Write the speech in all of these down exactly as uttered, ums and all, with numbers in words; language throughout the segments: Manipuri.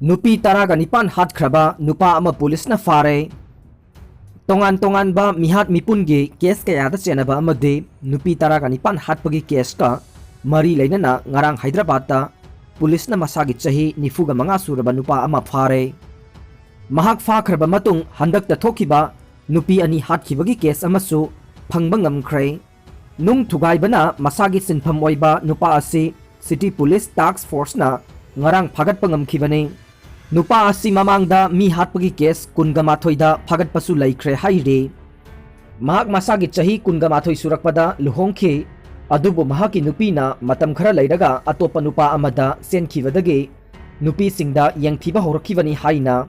ꯅꯨꯄꯤ ꯇꯔꯥꯒ ꯅꯤꯄꯥꯟ ꯍꯥꯠꯈ꯭ꯔꯕ ꯅꯨꯄꯥ ꯑꯃ ꯄꯨꯂꯤꯁꯅ ꯐꯥꯔꯦ꯫ ꯇꯣꯉꯥꯟ ꯇꯣꯉꯥꯟꯕ ꯃꯤꯍꯥꯠ ꯃꯤꯄꯨꯟꯒꯤ ꯀꯦꯁ ꯀꯌꯥꯗ ꯆꯦꯟꯅꯕ ꯑꯃꯗꯤ ꯅꯨꯄꯤ ꯇꯔꯥꯒ ꯅꯤꯄꯥꯟ ꯍꯥꯠꯄꯒꯤ ꯀꯦꯁꯀ ꯃꯔꯤ ꯂꯩꯅꯅ ꯉꯔꯥꯡ ꯍꯥꯏꯗ꯭ꯔꯕꯥꯗꯇ ꯄꯨꯂꯤꯁꯅ ꯃꯁꯥꯒꯤ ꯆꯍꯤ ꯅꯤꯐꯨꯒ ꯃꯉꯥ ꯁꯨꯔꯕ ꯅꯨꯄꯥ ꯑꯃ ꯐꯥꯔꯦ꯫ ꯃꯍꯥꯛ ꯐꯥꯈ꯭ꯔꯕ ꯃꯇꯨꯡ ꯍꯟꯗꯛꯇ ꯊꯣꯛꯈꯤꯕ ꯅꯨꯄꯤ ꯑꯅꯤ ꯍꯥꯠꯈꯤꯕꯒꯤ ꯀꯦꯁ ꯑꯃꯁꯨ ꯐꯪꯕ ꯉꯝꯈ꯭ꯔꯦ꯫ ꯅꯨꯡ ꯊꯨꯒꯥꯏꯕꯅ ꯃꯁꯥꯒꯤ ꯁꯤꯟꯐꯝ ꯑꯣꯏꯕ ꯅꯨꯄꯥ ꯑꯁꯤ ꯁꯤꯇꯤ ꯄꯨꯂꯤꯁ ꯇꯥꯛꯁ ꯐꯣꯔꯁꯅ ꯉꯔꯥꯡ ꯐꯥꯒꯠꯄ ꯉꯝꯈꯤꯕꯅꯤ꯫ ꯅꯨꯄꯥ ꯑꯁꯤ ꯃꯃꯥꯡꯗ ꯃꯤ ꯍꯥꯠꯄꯒꯤ ꯀꯦꯁ ꯀꯨꯟꯒ ꯃꯥꯊꯣꯏꯗ ꯐꯥꯒꯠꯄꯁꯨ ꯂꯩꯈ꯭ꯔꯦ ꯍꯥꯏꯔꯤ꯫ ꯃꯍꯥꯛ ꯃꯁꯥꯒꯤ ꯆꯍꯤ ꯀꯨꯟꯒ ꯃꯥꯊꯣꯏ ꯁꯨꯔꯛꯄꯗ ꯂꯨꯍꯣꯡꯈꯤ, ꯑꯗꯨꯕꯨ ꯃꯍꯥꯛꯀꯤ ꯅꯨꯄꯤꯅ ꯃꯇꯝ ꯈꯔ ꯂꯩꯔꯒ ꯑꯇꯣꯞꯄ ꯅꯨꯄꯥ ꯑꯃꯗ ꯆꯦꯟꯈꯤꯕꯗꯒꯤ ꯅꯨꯄꯤꯁꯤꯡꯗ ꯌꯦꯡꯊꯤꯕ ꯍꯧꯔꯛꯈꯤꯕꯅꯤ ꯍꯥꯏꯅ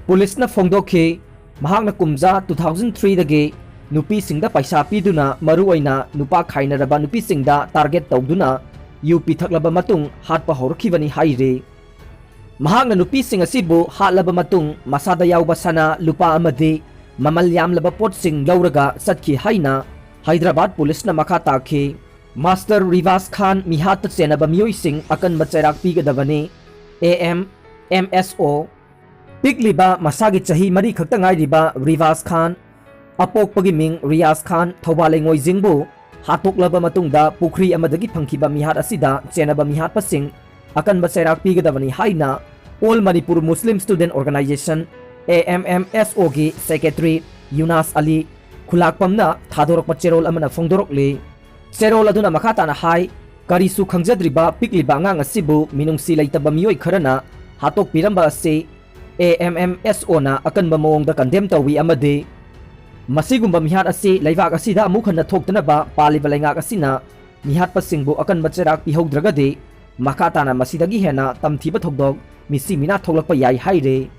ꯄꯨꯂꯤꯁꯅ ꯐꯣꯡꯗꯣꯛꯈꯤ꯫ ꯃꯍꯥꯛꯅ ꯀꯨꯝꯖꯥ two thousand three ꯗꯒꯤ ꯅꯨꯄꯤꯁꯤꯡꯗ ꯄꯩꯁꯥ ꯄꯤꯗꯨꯅ, ꯃꯔꯨꯑꯣꯏꯅ ꯅꯨꯄꯥ ꯈꯥꯏꯅꯔꯕ ꯅꯨꯄꯤꯁꯤꯡꯗ ꯇꯥꯔꯒꯦꯠ ꯇꯧꯗꯨꯅ ꯌꯨ ꯄꯤꯊꯛꯂꯕ ꯃꯇꯨꯡ ꯍꯥꯠꯄ ꯍꯧꯔꯛꯈꯤꯕꯅꯤ ꯍꯥꯏꯔꯤ꯫ ꯃꯍꯥꯛꯅ ꯅꯨꯄꯤꯁꯤꯡ ꯑꯁꯤꯕꯨ ꯍꯥꯠꯂꯕ ꯃꯇꯨꯡ ꯃꯁꯥꯗ ꯌꯥꯎꯕ ꯁꯅꯥ, ꯂꯨꯄꯥ ꯑꯃꯗꯤ ꯃꯃꯜ ꯌꯥꯝꯂꯕ ꯄꯣꯠꯁꯤꯡ ꯂꯧꯔꯒ ꯆꯠꯈꯤ ꯍꯥꯏꯅ ꯍꯥꯏꯗ꯭ꯔꯕꯥꯗ ꯄꯨꯂꯤꯁꯅ ꯃꯈꯥ ꯇꯥꯈꯤ꯫ ꯃꯥꯁꯇꯔ ꯔꯤꯕꯥꯁ ꯈꯥꯟ ꯃꯤꯍꯥꯠꯇ ꯆꯦꯟꯅꯕ ꯃꯤꯑꯣꯏꯁꯤꯡ ꯑꯀꯟꯕ ꯆꯩꯔꯥꯛ ꯄꯤꯒꯗꯕꯅꯤ꯫ ꯑꯦ ꯑꯦꯝ ꯑꯦꯝ ꯑꯦꯁ ꯑꯣ꯫ ꯄꯤꯛꯂꯤꯕ ꯃꯁꯥꯒꯤ ꯆꯍꯤ ꯃꯔꯤ ꯈꯛꯇ ꯉꯥꯏꯔꯤꯕ ꯔꯤꯕꯥꯁ ꯈꯥꯟ ꯑꯄꯣꯛꯄꯒꯤ ꯃꯤꯡ ꯔꯤꯌꯥꯖ ꯈꯥꯟ ꯊꯧꯕꯥꯜ ꯂꯩꯉꯣꯏꯖꯤꯡꯕꯨ ꯍꯥꯠꯇꯣꯛꯂꯕ ꯃꯇꯨꯡꯗ ꯄꯨꯈ꯭ꯔꯤ ꯑꯃꯗꯒꯤ ꯐꯪꯈꯤꯕ ꯃꯤꯍꯥꯠ ꯑꯁꯤꯗ ꯆꯦꯟꯅꯕ ꯃꯤꯍꯥꯠꯄꯁꯤꯡ ꯑꯀꯟꯕ ꯆꯩꯔꯥꯛ ꯄꯤꯒꯗꯕꯅꯤ ꯍꯥꯏꯅ All Manipur Muslim Student Organization, A M M S O, ꯒꯤ ꯁꯦꯀ꯭ꯔꯦꯇꯔꯤ ꯌꯨꯅꯥꯁ ꯑꯂꯤ ꯈꯨꯂꯥꯛꯄꯝꯅ ꯊꯥꯗꯣꯔꯛꯄ ꯆꯦꯔꯣꯜ ꯑꯃꯅ ꯐꯣꯡꯗꯣꯔꯛꯂꯤ꯫ ꯆꯦꯔꯣꯜ ꯑꯗꯨꯅ ꯃꯈꯥ ꯇꯥꯅ ꯍꯥꯏ, ꯀꯔꯤꯁꯨ ꯈꯪꯖꯗ꯭ꯔꯤꯕ ꯄꯤꯛꯂꯤꯕ ꯑꯉꯥꯡ ꯑꯁꯤꯕꯨ ꯃꯤꯅꯨꯡꯁꯤ ꯂꯩꯇꯕ ꯃꯤꯑꯣꯏ ꯈꯔꯅ ꯍꯥꯠꯇꯣꯛꯄꯤꯔꯝꯕ ꯑꯁꯤ A M M S O ꯅ ꯑꯀꯟꯕ ꯃꯑꯣꯡꯗ ꯀꯟꯗꯦꯝ ꯇꯧꯏ ꯑꯃꯗꯤ ꯃꯁꯤꯒꯨꯝꯕ ꯃꯤꯍꯥꯠ ꯑꯁꯤ ꯂꯩꯕꯥꯛ ꯑꯁꯤꯗ ꯑꯃꯨꯛ ꯍꯟꯅ ꯊꯣꯛꯇꯅꯕ ꯄꯥꯜꯂꯤꯕ ꯂꯩꯉꯥꯛ ꯑꯁꯤꯅ ꯃꯤꯍꯥꯠꯄꯁꯤꯡꯕꯨ ꯑꯀꯟꯕ ꯆꯩꯔꯥꯛ ꯄꯤꯍꯧꯗ꯭ꯔꯒꯗꯤ ꯃꯈꯥ ꯇꯥꯅ ꯃꯁꯤꯗꯒꯤ ꯍꯦꯟꯅ ꯇꯝꯊꯤꯕ ꯊꯧꯗꯣꯛ ꯃꯤꯁꯤ ꯃꯤꯅꯥ ꯊꯣꯛꯂꯛꯄ ꯌꯥꯏ ꯍꯥꯏꯔꯤ꯫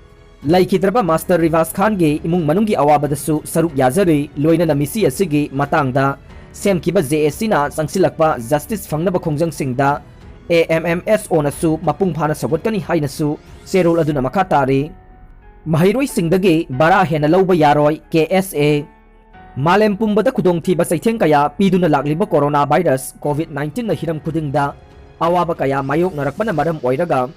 ꯂꯩꯈꯤꯗ꯭ꯔꯕ ꯃꯥꯁꯇꯔ ꯔꯤꯕꯥꯁ ꯈꯥꯟꯒꯤ ꯏꯃꯨꯡ ꯃꯅꯨꯡꯒꯤ ꯑꯋꯥꯕꯗꯁꯨ ꯁꯔꯨꯛ ꯌꯥꯖꯔꯤ, ꯂꯣꯏꯅꯅ ꯃꯤꯁꯤ ꯑꯁꯤꯒꯤ ꯃꯇꯥꯡꯗ ꯁꯦꯝꯈꯤꯕ J A C ꯅ ꯆꯪꯁꯤꯜꯂꯛꯄ ꯖꯁꯇꯤꯁ ꯐꯪꯅꯕ ꯈꯣꯡꯖꯪꯁꯤꯡꯗ A M M S O ꯅꯁꯨ ꯃꯄꯨꯡ ꯐꯥꯅ ꯁꯧꯒꯠꯀꯅꯤ ꯍꯥꯏꯅꯁꯨ ꯆꯦꯔꯣꯜ ꯑꯗꯨꯅ ꯃꯈꯥ ꯇꯥꯔꯤ꯫ ꯃꯍꯩꯔꯣꯏꯁꯤꯡꯗꯒꯤ ꯚꯔꯥ ꯍꯦꯟꯅ ꯂꯧꯕ ꯌꯥꯔꯣꯏ, K S A꯫ ꯃꯥꯂꯦꯝ ꯄꯨꯝꯕꯗ ꯈꯨꯗꯣꯡꯊꯤꯕ ꯆꯩꯊꯦꯡ ꯀꯌꯥ ꯄꯤꯗꯨꯅ ꯂꯥꯛꯂꯤꯕ ꯀꯣꯔꯣꯅꯥ ꯚꯥꯏꯔꯁ COVID nineteen ꯅ ꯍꯤꯔꯝ ꯈꯨꯗꯤꯡꯗ ꯑꯋꯥꯕ ꯀꯌꯥ ꯃꯥꯌꯣꯛꯅꯔꯛꯄꯅ ꯃꯔꯝ ꯑꯣꯏꯔꯒ,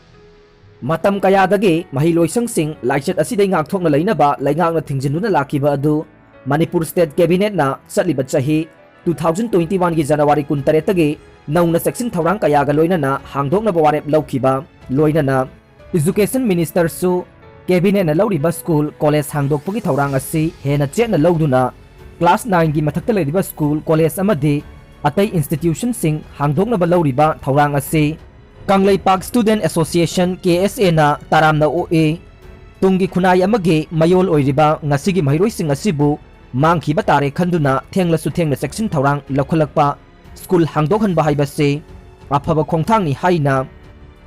ꯃꯇꯝ ꯀꯌꯥꯗꯒꯤ ꯃꯍꯩꯂꯣꯏꯁꯪꯁꯤꯡ ꯂꯥꯏꯆꯠ ꯑꯁꯤꯗꯩ ꯉꯥꯛꯊꯣꯛꯅ ꯂꯩꯅꯕ ꯂꯩꯉꯥꯛꯅ ꯊꯤꯡꯖꯤꯟꯗꯨꯅ ꯂꯥꯛꯈꯤꯕ ꯑꯗꯨ ꯃꯅꯤꯄꯨꯔ ꯁ꯭ꯇꯦꯠ ꯀꯦꯕꯤꯅꯦꯠꯅ ꯆꯠꯂꯤꯕ ꯆꯍꯤ two thousand twenty-one ꯒꯤ ꯖꯅꯋꯥꯔꯤ ꯀꯨꯟꯇꯔꯦꯠꯇꯒꯤ ꯅꯧꯅ ꯆꯦꯛꯁꯤꯟ ꯊꯧꯔꯥꯡ ꯀꯌꯥꯒ ꯂꯣꯏꯅꯅ ꯍꯥꯡꯗꯣꯛꯅꯕ ꯋꯥꯔꯦꯞ ꯂꯧꯈꯤꯕ ꯂꯣꯏꯅꯅ Education Ministerꯁꯨ ꯀꯦꯕꯤꯅꯦꯠꯅ ꯂꯧꯔꯤꯕ ꯁ꯭ꯀꯨꯜ ꯀꯣꯂꯦꯖ ꯍꯥꯡꯗꯣꯛꯄꯒꯤ ꯊꯧꯔꯥꯡ ꯑꯁꯤ ꯍꯦꯟꯅ ꯆꯦꯠꯅ ꯂꯧꯗꯨꯅ class nineꯒꯤ ꯃꯊꯛꯇ ꯂꯩꯔꯤꯕ ꯁ꯭ꯀꯨꯜ ꯀꯣꯂꯦꯖ ꯑꯃꯗꯤ ꯑꯇꯩ institutionꯁꯤꯡ ꯍꯥꯡꯗꯣꯛꯅꯕ ꯂꯧꯔꯤꯕ ꯊꯧꯔꯥꯡ ꯑꯁꯤ Kangleipak Student Association, K S Aꯅ ꯇꯔꯥꯝꯅ ꯑꯣꯛꯏ꯫ ꯇꯨꯡꯒꯤ ꯈꯨꯟꯅꯥꯏ ꯑꯃꯒꯤ ꯃꯌꯣꯜ ꯑꯣꯏꯔꯤꯕ ꯉꯁꯤꯒꯤ ꯃꯍꯩꯔꯣꯏꯁꯤꯡ ꯑꯁꯤꯕꯨ ꯃꯥꯡꯈꯤꯕ ꯇꯥꯔꯦ ꯈꯟꯗꯨꯅ ꯊꯦꯡꯂꯁꯨ ꯊꯦꯡꯅ ꯆꯦꯛꯁꯤꯟ ꯊꯧꯔꯥꯡ ꯂꯧꯈꯠꯂꯛꯄ ꯁ꯭ꯀꯨꯜ ꯍꯥꯡꯗꯣꯛꯍꯟꯕ ꯍꯥꯏꯕꯁꯤ ꯑꯐꯕ ꯈꯣꯡꯊꯥꯡꯅꯤ ꯍꯥꯏꯅ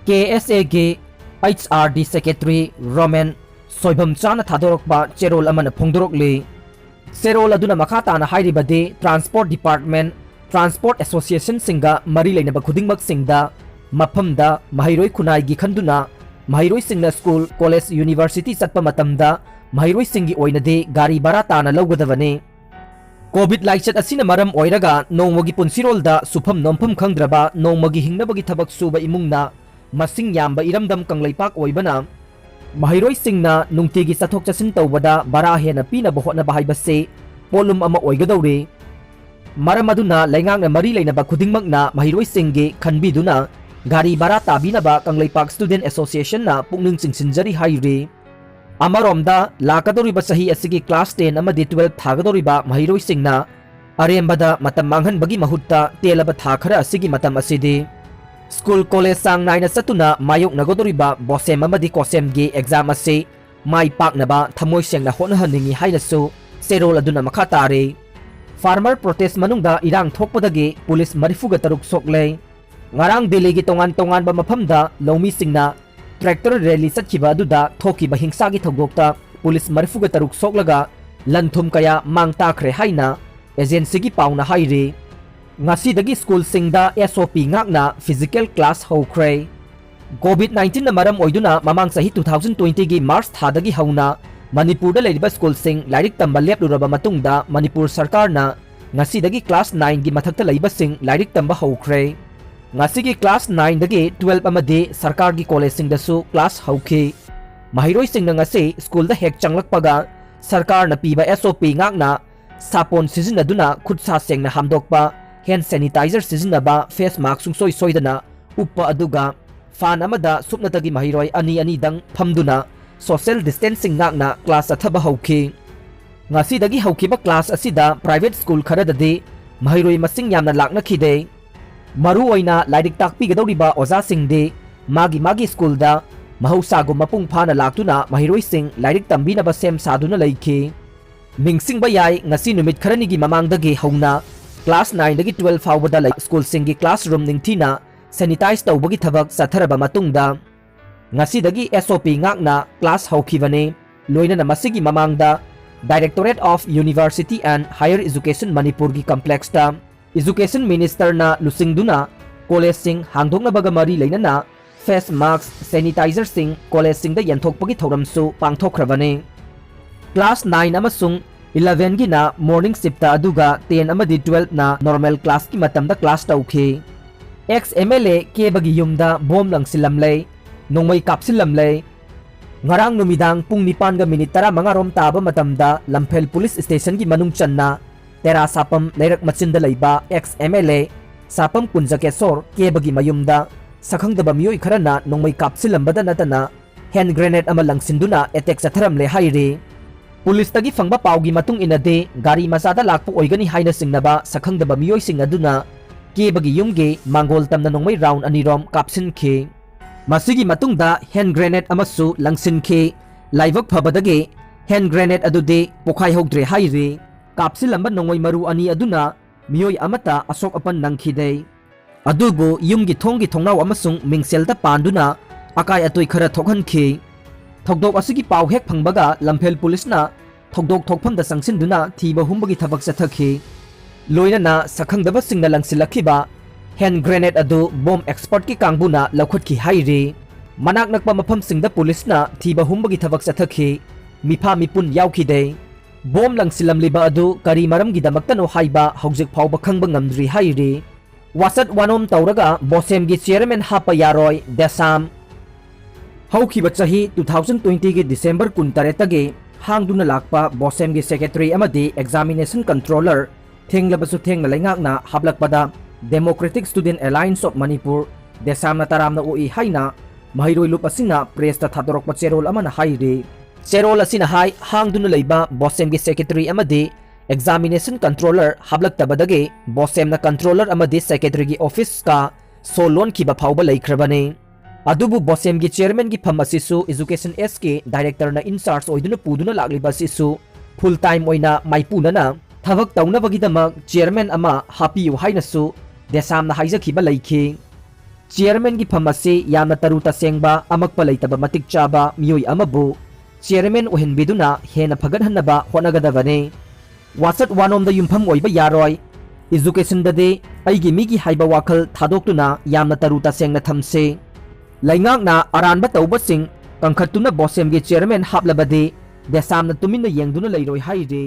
K S Aꯒꯤ H R D Secretary Roman ꯁꯣꯏꯕꯝꯆꯥꯅ ꯊꯥꯗꯣꯔꯛꯄ ꯆꯦꯔꯣꯜ ꯑꯃꯅ ꯐꯣꯡꯗꯣꯔꯛꯂꯤ꯫ ꯆꯦꯔꯣꯜ ꯑꯗꯨꯅ ꯃꯈꯥ ꯇꯥꯅ ꯍꯥꯏꯔꯤꯕꯗꯤ, Transport Department, Transport Associationꯁꯤꯡꯒ ꯃꯔꯤ ꯂꯩꯅꯕ ꯈꯨꯗꯤꯡꯃꯛꯁꯤꯡꯗ ꯃꯐꯝꯗ ꯃꯍꯩꯔꯣꯏ ꯈꯨꯟꯅꯥꯏꯒꯤ ꯈꯟꯗꯨꯅ ꯃꯍꯩꯔꯣꯏꯁꯤꯡꯅ ꯁ꯭ꯀꯨꯜ, ꯀꯣꯂꯦꯖ, ꯌꯨꯅꯤꯚꯔꯁꯤꯇꯤ ꯆꯠꯄ ꯃꯇꯝꯗ ꯃꯍꯩꯔꯣꯏꯁꯤꯡꯒꯤ ꯑꯣꯏꯅꯗꯤ ꯒꯥꯔꯤ ꯚꯔꯥ ꯇꯥꯅ ꯂꯧꯒꯗꯕꯅꯤ꯫ ꯀꯣꯚꯤꯗ ꯂꯥꯏꯆꯠ ꯑꯁꯤꯅ ꯃꯔꯝ ꯑꯣꯏꯔꯒ ꯅꯣꯡꯃꯒꯤ ꯄꯨꯟꯁꯤꯔꯣꯜꯗ ꯁꯨꯐꯝ ꯅꯣꯝꯐꯝ ꯈꯪꯗ꯭ꯔꯕ ꯅꯣꯡꯃꯒꯤ ꯍꯤꯡꯅꯕꯒꯤ ꯊꯕꯛ ꯁꯨꯕ ꯏꯃꯨꯡꯅ ꯃꯁꯤꯡ ꯌꯥꯝꯕ ꯏꯔꯝꯗꯝ ꯀꯪꯂꯩꯄꯥꯛ ꯑꯣꯏꯕꯅ ꯃꯍꯩꯔꯣꯏꯁꯤꯡꯅ ꯅꯨꯡꯇꯤꯒꯤ ꯆꯠꯊꯣꯛ ꯆꯠꯁꯤꯟ ꯇꯧꯕꯗ ꯚꯔꯥ ꯍꯦꯟꯅ ꯄꯤꯅꯕ ꯍꯣꯠꯅꯕ ꯍꯥꯏꯕꯁꯤ ꯄꯣꯠꯂꯨꯝ ꯑꯃ ꯑꯣꯏꯒꯗꯧꯔꯤ꯫ ꯃꯔꯝ ꯑꯗꯨꯅ ꯂꯩꯉꯥꯛꯅ ꯃꯔꯤ ꯂꯩꯅꯕ ꯈꯨꯗꯤꯡꯃꯛꯅ ꯃꯍꯩꯔꯣꯏꯁꯤꯡꯒꯤ ꯈꯟꯕꯤꯗꯨꯅ ꯒꯥꯔꯤ ꯚꯔꯥ ꯇꯥꯕꯤꯅꯕ ꯀꯪꯂꯩꯄꯥꯛ Student Associationꯅ ꯄꯨꯛꯅꯤꯡ ꯆꯤꯡꯁꯤꯟꯖꯔꯤ ꯍꯥꯏꯔꯤ꯫ ꯑꯃꯔꯣꯝꯗ, ꯂꯥꯛꯀꯗꯧꯔꯤꯕ ꯆꯍꯤ ꯑꯁꯤꯒꯤ class ten ꯑꯃꯗꯤ twelve ꯊꯥꯒꯗꯧꯔꯤꯕ ꯃꯍꯩꯔꯣꯏꯁꯤꯡꯅ ꯑꯔꯦꯝꯕꯗ ꯃꯇꯝ ꯃꯥꯡꯍꯟꯕꯒꯤ ꯃꯍꯨꯠꯇ ꯇꯦꯜꯂꯕ ꯊꯥ ꯈꯔ ꯑꯁꯤꯒꯤ ꯃꯇꯝ ꯑꯁꯤꯗꯤ ꯁ꯭ꯀꯨꯜ ꯀꯣꯂꯦꯖ ꯆꯥꯡ ꯅꯥꯏꯅ ꯆꯠꯇꯨꯅ ꯃꯥꯌꯣꯛꯅꯒꯗꯧꯔꯤꯕ BOSEM ꯑꯃꯗꯤ COHSEMꯒꯤ exam ꯑꯁꯤ ꯃꯥꯏ ꯄꯥꯛꯅꯕ ꯊꯃꯣꯏ ꯁꯦꯡꯅ ꯍꯣꯠꯅꯍꯟꯅꯤꯡꯏ ꯍꯥꯏꯅꯁꯨ ꯆꯦꯔꯣꯜ ꯑꯗꯨꯅ ꯃꯈꯥ ꯇꯥꯔꯤ꯫ Farmer protest ꯃꯅꯨꯡꯗ ꯏꯔꯥꯡ ꯊꯣꯛꯄꯗꯒꯤ ꯄꯨꯂꯤꯁ ꯃꯔꯤꯐꯨꯒ ꯇꯔꯨꯛ ꯁꯣꯛꯂꯦ꯫ ꯉꯔꯥꯡ ꯗꯦꯜꯂꯤꯒꯤ ꯇꯣꯉꯥꯟ ꯇꯣꯉꯥꯟꯕ ꯃꯐꯝꯗ ꯂꯧꯃꯤꯁꯤꯡꯅ tractor rally ꯆꯠꯈꯤꯕ ꯑꯗꯨꯗ ꯊꯣꯛꯈꯤꯕ ꯍꯤꯡꯁꯥꯒꯤ ꯊꯧꯗꯣꯛꯇ ꯄꯨꯂꯤꯁ ꯃꯔꯤꯐꯨꯒ ꯇꯔꯨꯛ ꯁꯣꯛꯂꯒ ꯂꯟ ꯊꯨꯝ ꯀꯌꯥ ꯃꯥꯡ ꯇꯥꯛꯈ꯭ꯔꯦ ꯍꯥꯏꯅ agencyꯒꯤ ꯄꯥꯎꯅ ꯍꯥꯏꯔꯤ꯫ ꯉꯁꯤꯗꯒꯤ ꯁ꯭ꯀꯨꯜꯁꯤꯡꯗ S O P ꯉꯥꯛꯅ physical class ꯍꯧꯈ꯭ꯔꯦ꯫ ꯀꯣꯚꯤꯗ nineteen ꯅ ꯃꯔꯝ ꯑꯣꯏꯗꯨꯅ ꯃꯃꯥꯡ ꯆꯍꯤ two thousand twenty ꯒꯤ ꯃꯥꯔꯆ ꯊꯥꯗꯒꯤ ꯍꯧꯅ ꯃꯅꯤꯄꯨꯔꯗ ꯂꯩꯔꯤꯕ ꯁ꯭ꯀꯨꯜꯁꯤꯡ ꯂꯥꯏꯔꯤꯛ ꯇꯝꯕ ꯂꯦꯞꯂꯨꯔꯕ ꯃꯇꯨꯡꯗ ꯃꯅꯤꯄꯨꯔ ꯁꯔꯀꯥꯔꯅ ꯉꯁꯤꯗꯒꯤ class nine ꯒꯤ ꯃꯊꯛꯇ ꯂꯩꯕꯁꯤꯡ ꯂꯥꯏꯔꯤꯛ ꯇꯝꯕ ꯍꯧꯈ꯭ꯔꯦ꯫ ꯉꯁꯤꯒꯤ class nine ꯗꯒꯤ twelve ꯑꯃꯗꯤ ꯁꯔꯀꯥꯔꯒꯤ ꯀꯣꯂꯦꯖꯁꯤꯡꯗꯁꯨ class ꯍꯧꯈꯤ꯫ ꯃꯍꯩꯔꯣꯏꯁꯤꯡꯅ ꯉꯁꯤ ꯁ꯭ꯀꯨꯜꯗ ꯍꯦꯛ ꯆꯪꯂꯛꯄꯒ ꯁꯔꯀꯥꯔꯅ ꯄꯤꯕ S O P ꯉꯥꯛꯅ ꯁꯥꯄꯣꯟ ꯁꯤꯖꯤꯟꯅꯗꯨꯅ ꯈꯨꯠ ꯁꯥ ꯁꯦꯡꯅ ꯍꯥꯝꯗꯣꯛꯄ, hand sanitizer ꯁꯤꯖꯤꯟꯅꯕ, face mask ꯁꯨꯡꯁꯣꯏ ꯁꯣꯏꯗꯅ ꯎꯞꯄ, ꯑꯗꯨꯒ ꯐꯥꯟ ꯑꯃꯗ ꯁꯨꯞꯅꯇꯒꯤ ꯃꯍꯩꯔꯣꯏ ꯑꯅꯤ ꯑꯅꯤꯗꯪ ꯐꯝꯗꯨꯅ social distancing ꯉꯥꯛꯅ class ꯆꯠꯊꯕ ꯍꯧꯈꯤ꯫ ꯉꯁꯤꯗꯒꯤ ꯍꯧꯈꯤꯕ class ꯑꯁꯤꯗ private school ꯈꯔꯗꯗꯤ ꯃꯍꯩꯔꯣꯏ ꯃꯁꯤꯡ ꯌꯥꯝꯅ ꯂꯥꯛꯅꯈꯤꯗꯦ꯫ ꯃꯔꯨ ꯑꯣꯏꯅ ꯂꯥꯏꯔꯤꯛ ꯇꯥꯛꯄꯤꯒꯗꯧꯔꯤꯕ ꯑꯣꯖꯥꯁꯤꯡꯗꯤ ꯃꯥꯒꯤ ꯃꯥꯒꯤ ꯁ꯭ꯀꯨꯜꯗ ꯃꯍꯧꯁꯥꯒꯨꯝ ꯃꯄꯨꯡ ꯐꯥꯅ ꯂꯥꯛꯇꯨꯅ ꯃꯍꯩꯔꯣꯏꯁꯤꯡ ꯂꯥꯏꯔꯤꯛ ꯇꯝꯕꯤꯅꯕ ꯁꯦꯝ ꯁꯥꯗꯨꯅ ꯂꯩꯈꯤ꯫ ꯅꯤꯡꯁꯤꯡꯕ ꯌꯥꯏ, ꯉꯁꯤ ꯅꯨꯃꯤꯠ ꯈꯔꯅꯤꯒꯤ ꯃꯃꯥꯡꯗꯒꯤ ꯍꯧꯅ class nine ꯗꯒꯤ twelve ꯐꯥꯎꯕꯗ ꯂꯩ ꯁ꯭ꯀꯨꯜꯁꯤꯡꯒꯤ classroom ꯅꯤꯡꯊꯤꯅ sanitize ꯇꯧꯕꯒꯤ ꯊꯕꯛ ꯆꯠꯊꯔꯕ ꯃꯇꯨꯡꯗ, ꯉꯁꯤꯗꯒꯤ S O P ꯉꯥꯛꯅ class ꯍꯧꯈꯤꯕꯅꯤ꯫ ꯂꯣꯏꯅꯅ ꯃꯁꯤꯒꯤ ꯃꯃꯥꯡꯗ Directorate of University and Higher Education ꯃꯅꯤꯄꯨꯔꯒꯤ complexꯇ Education Ministerꯅ ꯂꯨꯆꯤꯡꯗꯨꯅ ꯀꯣꯂꯦꯖꯁꯤꯡ ꯍꯥꯡꯗꯣꯛꯅꯕꯒ ꯃꯔꯤ ꯂꯩꯅꯅ face mask, sanitizerꯁꯤꯡ ꯀꯣꯂꯦꯖꯁꯤꯡꯗ ꯌꯦꯟꯊꯣꯛꯄꯒꯤ ꯊꯧꯔꯝꯁꯨ ꯄꯥꯡꯊꯣꯛꯈ꯭ꯔꯕꯅꯤ꯫ Class nine ꯑꯃꯁꯨꯡ elevenꯒꯤꯅ morning shiftꯇ, ꯑꯗꯨꯒ ten ꯑꯃꯗꯤ twelveꯅ normal classꯀꯤ ꯃꯇꯝꯗ class ꯇꯧꯈꯤ꯫ Ex M L A ꯀꯦꯕꯒꯤ ꯌꯨꯝꯗ ꯕꯣꯝ ꯂꯪꯁꯤꯜꯂꯝꯂꯦ, ꯅꯣꯡꯃꯩ ꯀꯥꯞꯁꯤꯜꯂꯝꯂꯦ꯫ ꯉꯔꯥꯡ ꯅꯨꯃꯤꯗꯥꯡ ꯄꯨꯡ ꯅꯤꯄꯥꯟꯒ ꯃꯤꯅꯤꯠ ꯇꯔꯥꯃꯉꯥ ꯔꯣꯝ ꯇꯥꯕ ꯃꯇꯝꯗ ꯂꯝꯐꯦꯜ ꯄꯨꯂꯤꯁ ꯁ꯭ꯇꯦꯁꯟꯒꯤ ꯃꯅꯨꯡ ꯆꯟꯅ ꯇꯦꯔꯥ ꯁꯥꯄꯝ ꯂꯩꯔꯛ ꯃꯆꯤꯟꯗ ꯂꯩꯕ ex M L A ꯁꯥꯄꯝ ꯀꯨꯟꯖꯀꯦꯁꯣꯔ ꯀꯦꯕꯒꯤ ꯃꯌꯨꯝꯗ ꯁꯛꯈꯪꯗꯕ ꯃꯤꯑꯣꯏ ꯈꯔꯅ ꯅꯣꯡꯃꯩ ꯀꯥꯞꯁꯤꯜꯂꯝꯕꯗ ꯅꯠꯇꯅ hand grenade ꯑꯃ ꯂꯪꯁꯤꯟꯗꯨꯅ attack ꯆꯠꯊꯔꯝꯂꯦ ꯍꯥꯏꯔꯤ꯫ ꯄꯨꯂꯤꯁꯇꯒꯤ ꯐꯪꯕ ꯄꯥꯎꯒꯤ ꯃꯇꯨꯡ ꯏꯟꯅꯗꯤ, ꯒꯥꯔꯤ ꯃꯆꯥꯗ ꯂꯥꯛꯄ ꯑꯣꯏꯒꯅꯤ ꯍꯥꯏꯅ ꯆꯤꯡꯅꯕ ꯁꯛꯈꯪꯗꯕ ꯃꯤꯑꯣꯏꯁꯤꯡ ꯑꯗꯨꯅ ꯀꯦꯕꯒꯤ ꯌꯨꯝꯒꯤ ꯃꯥꯡꯒꯣꯜ ꯇꯝꯅ ꯅꯣꯡꯃꯩ round ꯑꯅꯤꯔꯣꯝ ꯀꯥꯞꯁꯤꯟꯈꯤ꯫ ꯃꯁꯤꯒꯤ ꯃꯇꯨꯡꯗ hand grenade ꯑꯃꯁꯨ ꯂꯪꯁꯤꯟꯈꯤ꯫ ꯂꯥꯏꯕꯛ ꯐꯕꯗꯒꯤ hand grenade ꯑꯗꯨꯗꯤ ꯄꯣꯈꯥꯏꯍꯧꯗ꯭ꯔꯦ ꯍꯥꯏꯔꯤ꯫ ꯀꯥꯞꯁꯤꯜꯂꯝꯕ ꯅꯣꯡꯃꯩ ꯃꯔꯨ ꯑꯅꯤ ꯑꯗꯨꯅ ꯃꯤꯑꯣꯏ ꯑꯃꯠꯇ ꯑꯁꯣꯛ ꯑꯄꯟ ꯅꯪꯈꯤꯗꯦ꯫ ꯑꯗꯨꯕꯨ ꯌꯨꯝꯒꯤ ꯊꯣꯡꯒꯤ ꯊꯣꯡꯅꯥꯎ ꯑꯃꯁꯨꯡ ꯃꯤꯡꯁꯦꯜꯗ ꯄꯥꯟꯗꯨꯅ ꯑꯀꯥꯏ ꯑꯇꯣꯏ ꯈꯔ ꯊꯣꯛꯍꯟꯈꯤ꯫ ꯊꯧꯗꯣꯛ ꯑꯁꯤꯒꯤ ꯄꯥꯎ ꯍꯦꯛ ꯐꯪꯕꯒ ꯂꯝꯐꯦꯜ ꯄꯨꯂꯤꯁꯅ ꯊꯧꯗꯣꯛ ꯊꯣꯛꯐꯝꯗ ꯆꯪꯁꯤꯟꯗꯨꯅ ꯊꯤꯕ ꯍꯨꯝꯕꯒꯤ ꯊꯕꯛ ꯆꯠꯊꯈꯤ꯫ ꯂꯣꯏꯅꯅ ꯁꯛꯈꯪꯗꯕꯁꯤꯡꯅ ꯂꯪꯁꯤꯜꯂꯛꯈꯤꯕ hand grenade ꯑꯗꯨ bomb expertꯀꯤ ꯀꯥꯡꯕꯨꯅ ꯂꯧꯈꯠꯈꯤ ꯍꯥꯏꯔꯤ꯫ ꯃꯅꯥꯛ ꯅꯛꯄ ꯃꯐꯝꯁꯤꯡꯗ ꯄꯨꯂꯤꯁꯅ ꯊꯤꯕ ꯍꯨꯝꯕꯒꯤ ꯊꯕꯛ ꯆꯠꯊꯈꯤ꯫ ꯃꯤꯐꯥ ꯃꯤꯄꯨꯟ ꯌꯥꯎꯈꯤꯗꯦ꯫ Bomb ꯂꯪꯁꯤꯜꯂꯝꯂꯤꯕ ꯑꯗꯨ ꯀꯔꯤ ꯃꯔꯝꯒꯤꯗꯃꯛꯇꯅꯣ ꯍꯥꯏꯕ ꯍꯧꯖꯤꯛ ꯐꯥꯎꯕ ꯈꯪꯕ ꯉꯝꯗ꯭ꯔꯤ ꯍꯥꯏꯔꯤ꯫ ꯋꯥꯆꯠ ꯋꯥꯅꯣꯝ ꯇꯧꯔꯒ ꯕꯣꯁꯦꯝꯒꯤ ꯆꯤꯌꯔꯃꯦꯟ ꯍꯥꯞꯄ ꯌꯥꯔꯣꯏ, ꯗꯦꯁꯥꯝ꯫ ꯍꯧꯈꯤꯕ ꯆꯍꯤ two thousand twenty ꯒꯤ ꯗꯤꯁꯦꯝꯕꯔ ꯀꯨꯟꯇꯔꯦꯠꯇꯒꯤ ꯍꯥꯡꯗꯨꯅ ꯂꯥꯛꯄ ꯕꯣꯁꯦꯝꯒꯤ ꯁꯦꯀ꯭ꯔꯦꯇꯔꯤ ꯑꯃꯗꯤ ꯑꯦꯛꯖꯥꯃꯤꯅꯦꯁꯟ ꯀꯟꯇ꯭ꯔꯣꯂꯔ ꯊꯦꯡꯂꯕꯁꯨ ꯊꯦꯡꯅ ꯂꯩꯉꯥꯛꯅ ꯍꯥꯞꯂꯛꯄꯗ Democratic Student Alliance of Manipur, ꯗꯦꯁꯥꯝꯅ ꯇꯔꯥꯝꯅ ꯑꯣꯛꯏ ꯍꯥꯏꯅ ꯃꯍꯩꯔꯣꯏ ꯂꯨꯞ ꯑꯁꯤꯅ ꯄ꯭ꯔꯦꯁꯇ ꯊꯥꯗꯣꯔꯛꯄ ꯆꯦꯔꯣꯜ ꯑꯃꯅ ꯍꯥꯏꯔꯤ꯫ ꯆꯦꯔꯣꯜ ꯑꯁꯤꯅ ꯍꯥꯏ, ꯍꯥꯡꯗꯨꯅ ꯂꯩꯕ ꯕꯣꯁꯦꯝꯒꯤ ꯁꯦꯀ꯭ꯔꯦꯇꯔꯤ ꯑꯃꯗꯤ ꯑꯦꯛꯖꯥꯃꯤꯅꯦꯁꯟ ꯀꯟꯇ꯭ꯔꯣꯂꯔ ꯍꯥꯞꯂꯛꯇꯕꯗꯒꯤ ꯕꯣꯁꯦꯝꯅ ꯀꯟꯇ꯭ꯔꯣꯂꯔ ꯑꯃꯗꯤ ꯁꯦꯀ꯭ꯔꯦꯇꯔꯤꯒꯤ ꯑꯣꯐꯤꯁꯀ ꯁꯣ ꯂꯣꯟꯈꯤꯕ ꯐꯥꯎꯕ ꯂꯩꯈ꯭ꯔꯕꯅꯤ꯫ ꯑꯗꯨꯕꯨ ꯕꯣꯁꯦꯝꯒꯤ ꯆꯤꯌꯔꯃꯦꯟꯒꯤ ꯐꯝ ꯑꯁꯤꯁꯨ ꯏꯖꯨꯀꯦꯁꯟ ꯑꯦꯁꯀꯤ ꯗꯥꯏꯔꯦꯛꯇꯔꯅ ꯏꯟꯆꯥꯔꯖ ꯑꯣꯏꯗꯨꯅ ꯄꯨꯗꯨꯅ ꯂꯥꯛꯂꯤꯕ ꯑꯁꯤꯁꯨ ꯐꯨꯜ ꯇꯥꯏꯝ ꯑꯣꯏꯅ ꯃꯥꯏꯄꯨꯅꯅ ꯊꯕꯛ ꯇꯧꯅꯕꯒꯤꯗꯃꯛ ꯆꯤꯌꯔꯃꯦꯟ ꯑꯃ ꯍꯥꯞꯄꯤꯌꯨ ꯍꯥꯏꯅꯁꯨ ꯗꯦꯁꯥꯝꯅ ꯍꯥꯏꯖꯈꯤꯕ ꯂꯩꯈꯤ꯫ ꯆꯤꯌꯔꯃꯦꯟꯒꯤ ꯐꯝ ꯑꯁꯤ ꯌꯥꯝꯅ ꯇꯔꯨ ꯇꯁꯦꯡꯕ, ꯑꯃꯛꯄ ꯂꯩꯇꯕ ꯃꯇꯤꯛ ꯆꯥꯕ ꯃꯤꯑꯣꯏ ꯑꯃꯕꯨ ꯆꯤꯌꯔꯃꯦꯟ ꯑꯣꯏꯍꯟꯕꯤꯗꯨꯅ ꯍꯦꯟꯅ ꯐꯒꯠꯍꯟꯅꯕ ꯍꯣꯠꯅꯒꯗꯕꯅꯤ꯫ ꯋꯥꯆꯠ ꯋꯥꯅꯣꯝꯗ ꯌꯨꯝꯐꯝ ꯑꯣꯏꯕ ꯌꯥꯔꯣꯏ꯫ ꯏꯖꯨꯀꯦꯁꯟꯗꯗꯤ ꯑꯩꯒꯤ ꯃꯤꯒꯤ ꯍꯥꯏꯕ ꯋꯥꯈꯜ ꯊꯥꯗꯣꯛꯇꯨꯅ ꯌꯥꯝꯅ ꯇꯔꯨ ꯇꯁꯦꯡꯅ ꯊꯝꯁꯤ꯫ ꯂꯩꯉꯥꯛꯅ ꯑꯔꯥꯟꯕ ꯇꯧꯕꯁꯤꯡ ꯀꯟꯈꯠꯇꯨꯅ ꯕꯣꯁꯦꯝꯒꯤ ꯆꯤꯌꯔꯃꯦꯟ ꯍꯥꯞꯂꯕꯗꯤ ꯗꯦꯁꯥꯝꯅ ꯇꯨꯃꯤꯟꯅ ꯌꯦꯡꯗꯨꯅ ꯂꯩꯔꯣꯏ ꯍꯥꯏꯔꯤ꯫